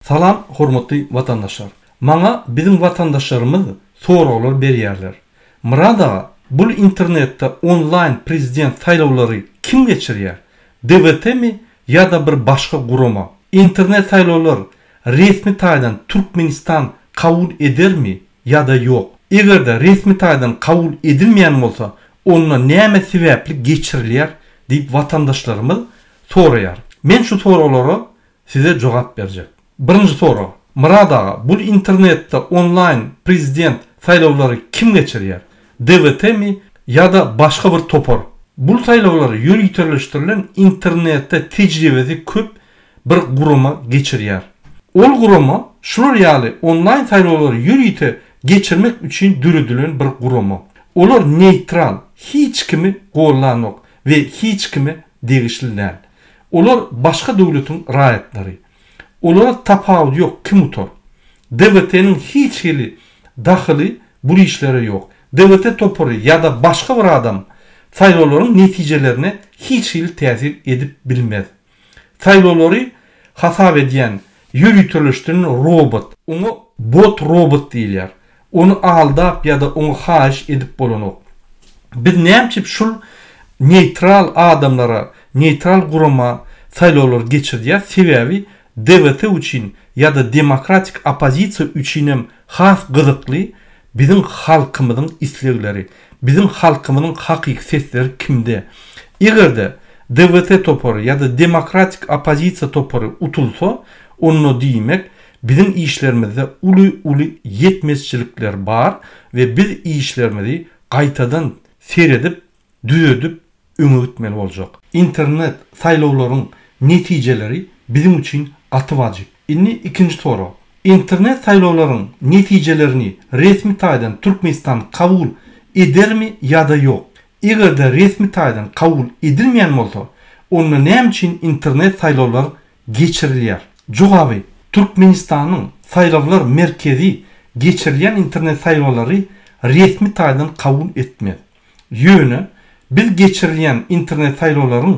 Salam hormatly watandaşlar. Maňa biziň watandaşlarymyz soraglar berýärler. Myrat aga bul internetde onlaýn prezident saýlawlary kim geçirýär? DWT mi ýada bir başga gurama? Internet saýlawlar resmi taýdan Türkmenistan kabul edermi ýada ýok? Egerde resmi taýdan kabul edilmeýän bolsa onda näme sebäpli geçirilýär diýip watandaşlarymyz soraýar. Men şu soraglara Size jogap berjek. Birinji sorag, Myrat aga, bul internetde onlaýn prezident saýlawlary kim geçirýär? DWT mi ýa-da başga bir topar? Bul saýlawlary ýöriteleşdirilen internetde tejribesi köp bir gurama geçirýär. Ol gurama şular ýaly onlaýn saýlawlary ýörite geçirmek üçin döredilen bir gurama. Olar neýtral, hiç kimi gollanok we hiç kime degişli däl. Olar başga döwletiň raýatlary. Olara tapawudy ýok kim utar. DWT-niň hiç hili dahyly bul işlere ýok. DWT topary ýa-da başga bir adam saýlawlaryň netijelerine hiç hili täsir edip bilmez. Saýlawlary hasap edýän ýöriteleşdirilen robot. Oňa bot robot diýilýär. Ony aldap ýa-da oňa haýyş edip bolanok. Biz nämçip şul neýtral adamlara, neýtral gurama saýlawlary geçirdýäs, sebäbi DWT üçin ýa-da demokratik oppozisiýa üçinem has gyzykly biziň halkymyzyň islegleri, biziň halkymyzyň hakyky sesleri kimde. Eger-de DWT topary ýa-da demokratik oppozisiýa topary utulsa, onda diýmek Biziň işlerimizde uly-uly ýetmezçilikler bar we biz işlerimizi gaýtadan seredip, düzedip öňe gitmeli boljak. Internet saýlawlaryň netijeleri biziň üçin gaty wajyp. Indi ikinji sorag. Internet saýlawlaryň netijelerini resmi taýdan Türkmenistan kabul edermi ýa-da ýok? Eger-de resmi taýdan kabul edilmeýän bolsa, onda näme üçin internet saýlawlar geçirilýär? Jogaby, Türkmenistanyň Saýlawlar merkezi geçirilýän internet saýlawlary resmi taýdan kabul etmez. Ýöne, biz geçirilýän internet saýlawlaryň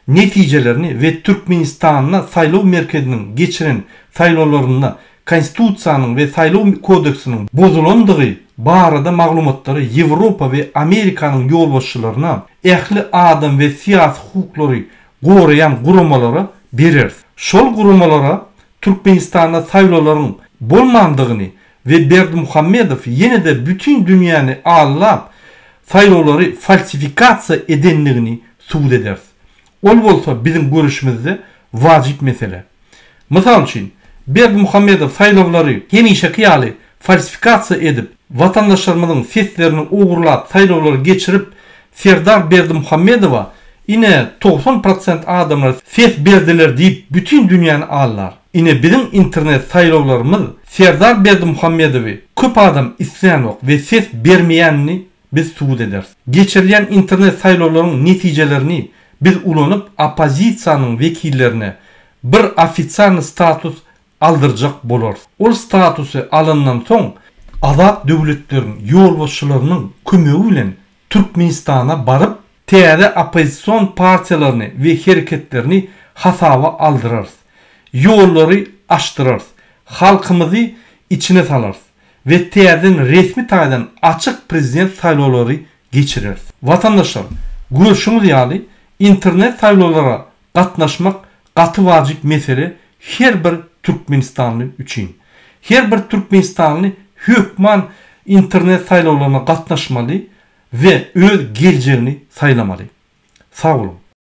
netijelerini we Türkmenistanda Saýlaw merkeziniň geçiren saýlawlarynda Konstitusiýanyň we Saýlaw kodeksiniň bozulandygy barada maglumatlary Ýewropa we Amerikanyň ýolbaşçylaryna, ähli adam we syýasy hukuklary goraýan guramalara bereris. Şol guramalara Türkmenistanda saýlawlaryň bolmandygyny we Berdimuhamedow ýene-de bütin dünýäni aldap, saýlawlary falsifikasiýa edendigini subut ederis. Ol bolsa biziň görüşimizde wajyp mesele. Mysal üçin, Berdimuhamedow saýlawlary hemişeki ýaly falsifikasiýa edip, watandaşlarymyzyň seslerini ogurlap saýlawlary geçirip, Serdar Berdimuhamedowa ine 90 prosent adamlar ses berdiler diýip bütin dünýäni aldar. Ine biziň internet saýlawlarymyz Serdar Berdimuhamedowy köp adam islänok we ses bermeýänini biz subut ederis. Geçirilýän internet saýlawlaryň netijelerini biz ulanyp oppozisiýanyň wekillerine bir ofisialnyý status aldyrjak bolarys. Ol statusy alandan soň azat döwletleriň ýolbaşçylarynyň kömegi bilen Türkmenistana baryp täze oppozision partiýalaryny we hereketlerini hasaba aldyrarys. Ýollary açdyrarys. Halkymyzy içine salarys. We täzeden resmi taýdan açyk prezident saýlawlary geçireris. Watandaşlar, görşüňiz ýaly, internet saýlawlara gatnaşmak gaty wajyp mesele her bir türkmenistanly üçin. Her bir türkmenistanly hökman internet saýlawlaryna gatnaşmaly we öz geljegini saýlamaly. Sag boluň!